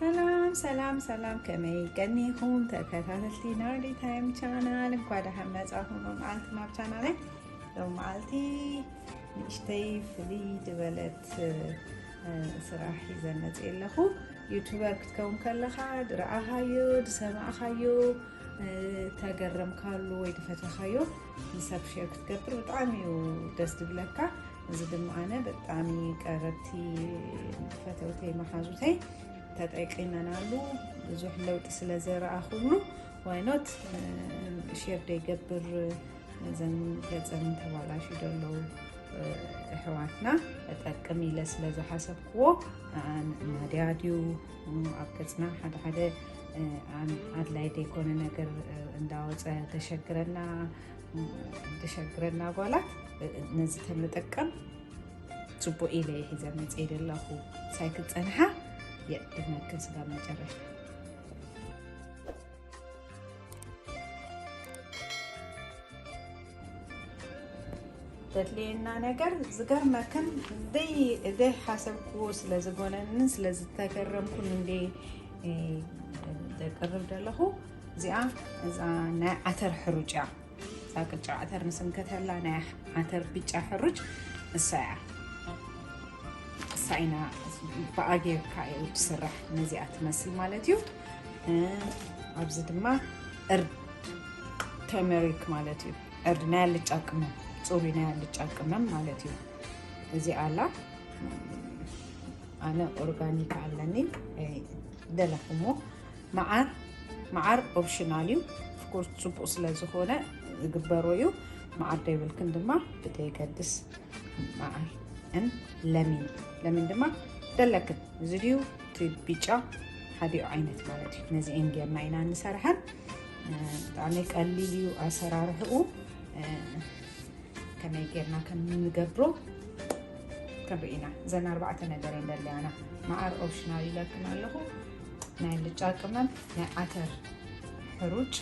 ሰላም ሰላም ሰላም፣ ከመይ ቀኒኹም ተከታተልቲ ናርዲ ታይም ቻናል? እንኳ ደሓን መጻኹም። ሎምዓልቲ ናብ ቻናለይ፣ ሎምዓልቲ ንእሽተይ ፍልይ ዝበለት ስራሕ ሒዘ መጽእ ኣለኹ። ዩቱበር ክትከውን ከለኻ ድረኣኻዮ፣ ድሰማእኻዮ፣ ተገረምካሉ ወይ ድፈተኻዮ ንሰብ ሼር ክትገብር ብጣዕሚ እዩ ደስ ዝብለካ። እዚ ድማ ኣነ ብጣዕሚ ቀረብቲ ፈተውተይ መሓዙተይ ተጠቂመናሉ ብዙሕ ለውጢ ስለ ዘረኣኹሉ ዋይኖት ሼር ደይገብር፣ እዘን ገጸን ተባላሹ ዘለዉ ኣሕዋትና እጠቅም ኢለ ስለ ዝሓሰብክዎ። ናድያ ድዩ ኣብ ገጽና ሓደ ሓደ ኣድላይ ዘይኮነ ነገር እንዳወፀ ተሸግረና ተሸግረና ጓላት ነዚ ተንጥቀም ጽቡቅ ኢለ ሒዘ መጽእ ዘለኹ። ሳይ ክትጸንሓ የእድመክን ስጋብ መጨረሽታ። ዘድልየና ነገር ዝገርመክን ደይ ደይ ሓሰብክዎ ስለ ዝጎነንን ስለ ዝተገረምኩን እንደ ዘቅርብ ዘለኹ እዚኣ እዛ ናይ ዓተር ሕሩጭ እያ። እዛ ቅጫ ዓተር ንስንከተላ ናይ ዓተር ብጫ ሕሩጭ እሳ እያ። እሳ ኢና ብኣ ጌርካ እዩ ትስራሕ። ነዚኣ ትመስል ማለት እዩ። ኣብዚ ድማ እርድ ተመሪክ ማለት እዩ። እርድ ናይ ኣልጫ ቅመም፣ ጽሩይ ናይ ኣልጫ ቅመም ማለት እዩ። እዚ ኣላ ኣነ ኦርጋኒክ ኣለኒ ደለኹሞ። መዓር መዓር ኦፕሽናል እዩ። ኦፍኮርስ ጽቡቅ ስለ ዝኾነ ዝግበሮ እዩ። መዓር ደይብልክን ድማ ብደይገድስ መዓር ን ለሚን ለሚን ድማ ደለክን እዚ ድዩ እቲ ቢጫ ሓዲኡ ዓይነት ማለት እዩ። ነዚኤን ጌርና ኢና እንሰርሐን። ብጣዕሚ ቀሊል እዩ ኣሰራርሕኡ። ከመይ ጌርና ከም ንገብሮ ክንርኢ ኢና። እዘን ኣርባዕተ ነገር እየን ደለያና። መዓር ኦፕሽናል ኢለክን ኣለኹ። ናይ ልጫ ቅመም፣ ናይ ዓተር ሕሩጭ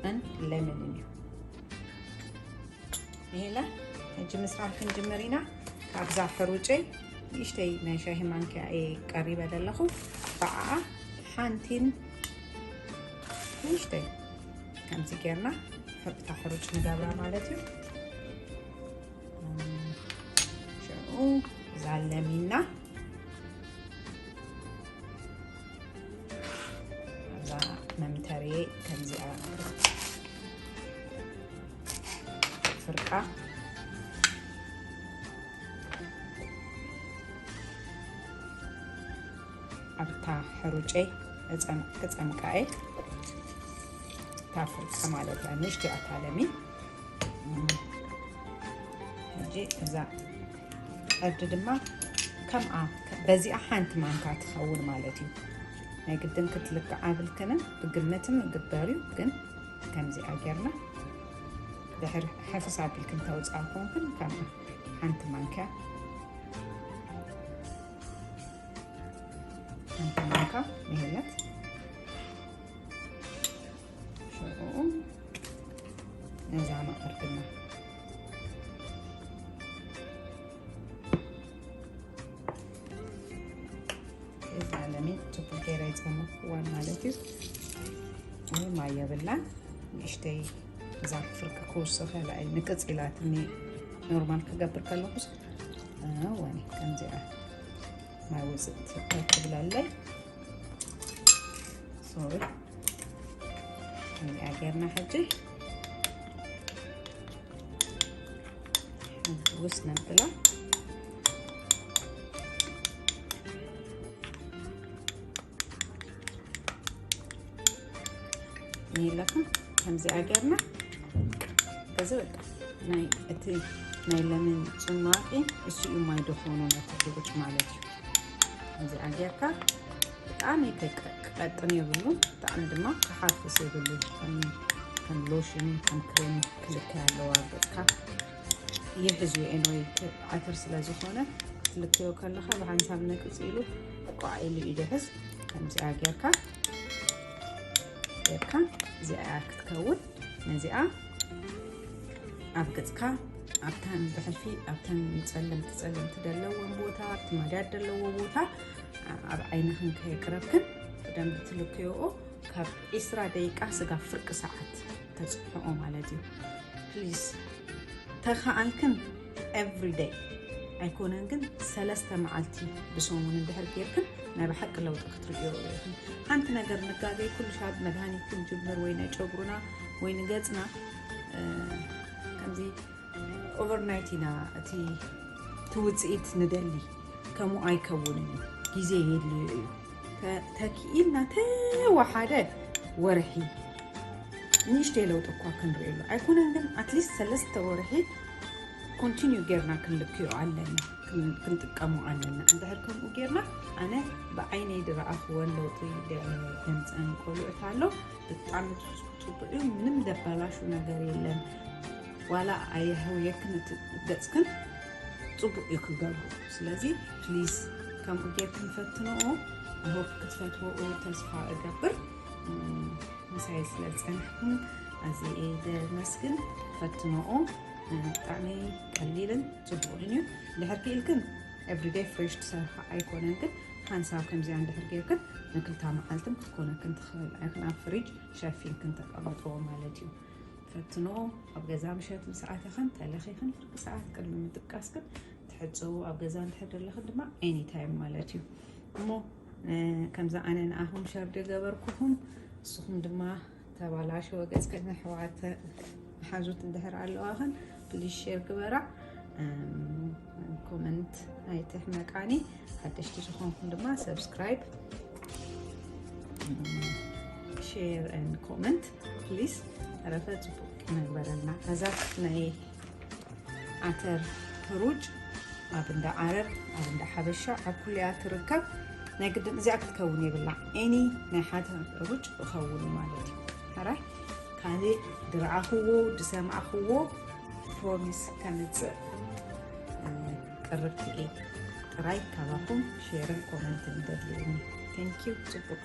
ን ለምን እዩ። ይሄለ ሕጂ ምስራሕ ክንጅምር ኢና። ካብዛ ሕሩጨይ ንእሽተይ ናይ ሻሂ ማንኪያ እየ ቀሪበ ዘለኹ። ብዓኣ ሓንቲን ንእሽተይ ከምዚ ጌርና ሕርታ ሕሩጭ ንገብራ ማለት እዩ። ሽዑ እዛ ለሚና ኣብዛ መምተርየ ከምዚኣ ፍርቃ ኣብታ ሕሩጨይ ክጸምቃ እየ። እታ ፍርቃ ማለት እያ፣ ንእሽተይ ኣታ ለሚን። ሕጂ እዛ ዕርዲ ድማ ከምኣ በዚኣ ሓንቲ ማንካ ትኸውን ማለት እዩ። ናይ ግድን ክትልክዓ ብልክንን ብግምትን ይግበር እዩ፣ ግን ከምዚኣ ጌርና ድሕር ሕፍስ ኣቢልክን ተውፅኣ ኮንክን ከምኣ ሓንቲ ማንኪያ ሓንቲ ማንካ ምሄለት ሽዑ ነዛ መቐርድና እዛ ለሚን ጽቡቅ ገይረ ይጸመኩዋን ማለት እዩ። ይህ ማይ የብላን ንእሽተይ እዛ ፍርቂ ክውስኸ ላይል ንቅጽ ኢላትኒ ኖርማል ክገብር ከለኹስ ወኒ ከምዚኣ ማይ ውፅእ ትብለለይ ሶሪ እዚኣ ጌርና ሕጂ ውስ ነብላ ይለኩም ከምዚኣ ጌርና እዚ በቃ ናይ እቲ ናይ ለምን ጭማቂ እሱ እዩ ማይ ደኾኑ ነቲ ሕሩጭ ማለት እዩ። ከምዚኣ ጌርካ ብጣዕሚ ክቀጥን የብሉን፣ ብጣዕሚ ድማ ክሓፍስ የብሉን። ከም ሎሽን ከም ክሬም ክልከ ኣለዋ ገጽካ ይሕዝ እዩ። ኤንወይ ዓተር ስለ ዝኾነ ክትልከዮ ከለኻ ብሓንሳብ ነቅጽ ኢሉ ቋዕ ኢሉ እዩ ድሕዝ። ከምዚኣ ጌርካ ጌርካ እዚኣ ክትከውን ነዚኣ ኣብ ገጽካ ኣብተን ብሕልፊ ኣብተን ጸለምቲ ጸለምቲ ዘለዎም ቦታ ኣብቲ ማድያት ዘለዎ ቦታ ኣብ ዓይንኽን ከየቅረብክን ብደንብ ትልክዮኦ። ካብ ዒስራ ደቂቃ ስጋብ ፍርቂ ሰዓት ተፅንሕኦ ማለት እዩ። ፕሊዝ ተኸኣልክን ኤቭሪ ደይ ኣይኮነን ግን ሰለስተ መዓልቲ ብሰሙን እንድሕር ጌርክን ናይ ብሓቂ ለውጢ ክትርእዮ ኢኹም። ሓንቲ ነገር ንጋገይ ኩሉ ሻብ መድሃኒት ክንጅምር ወይ ንጨጉሩና ወይ ንገጽና ከምዚ ኦቨርናይት ኢና እቲ ትውፅኢት ንደሊ። ከምኡ ኣይከውንን እዩ። ግዜ የድልዩ እዩ። ተኪኢልና ተወሓደ ወርሒ ንእሽተይ ለውጢ እኳ ክንርእየሉ ኣይኮነን ግን ኣትሊስት ሰለስተ ወርሒ ኮንቲኒዩ ጌርና ክንልክዮ ኣለና። ክንጥቀሙ ኣለና። እንድሕር ከምኡ ጌርና ኣነ ብዓይነይ ዝረኣኽወን ለውጢ ደምፀን ቆልዑት ኣሎ። ብጣዕሚ ፅቡቅ እዩ። ምንም ደባላሹ ነገር የለን። ዋላ ኣየህውየክን እቲ ገፅክን ፅቡቅ እዩ ክገብሩ። ስለዚ ፕሊዝ ከምኡ ጌርክን ፈትንኦ። ኣሆፕ ክትፈትወኡ ተስፋ እገብር። ምሳይ ስለ ዝፀናሕኩም ኣዝየ እየ ዘመስግን። ፈትንኦ። ብጣዕሚ ቀሊልን ፅቡቅን እዩ። እንድሕር ክኢልክን ኤቭሪደይ ፍሬሽ ትሰርሓ ኣይኮነን ግን ሓንሳብ ከምዚኣ እንድሕር ጌርክን ንክልታ መዓልትን ክትኮነክን ትኽእል ኣይክን ኣብ ፍሪጅ ሸፊንክን ተቀምጥዎ ማለት እዩ። ፈትንኦ። ኣብ ገዛ ምሸት ምስ ኣተኽን ተለኺኽን ፍርቂ ሰዓት ቅድሚ ምጥቃስክን ትሕፅቡ ኣብ ገዛ እንድሕር ዘለኽን ድማ ኤኒታይም ማለት እዩ። እሞ ከምዛ ኣነ ንኣኹም ሸር ዝገበርኩኹም ንስኹም ድማ ተባላሸወ ገፅክን ኣሕዋት መሓዙት እንድሕር ኣለዋኽን ፕሊዝ ሼር ግበራ። ኮመንት ኣይትሕመቃኒ። ሓደሽቲ ዝኾንኩም ድማ ሰብስክራይብ ሼር ን ኮመንት ፕሊዝ። ተረፈ ፅቡቅ ነግበረልና። ከዛ ናይ ዓተር ሩጭ ኣብ እንዳ ዓረብ ኣብ እንዳ ሓበሻ ኣብ ኩልያ ትርከብ። ናይ ግድን እዚኣ ክትከውን የብላ። ኤኒ ናይ ሓተ ሩጭ እኸውን ማለት እዩ። ሕራይ ካልእ ድረኣኽዎ ድሰማዕኽዎ ፕሮሚስ ከምፅእ ቅርብቲ እየ። ጥራይ ካባኹም ሼርን ኮመንትን ደድልየኒ። ቴንኪዩ። ፅቡቅ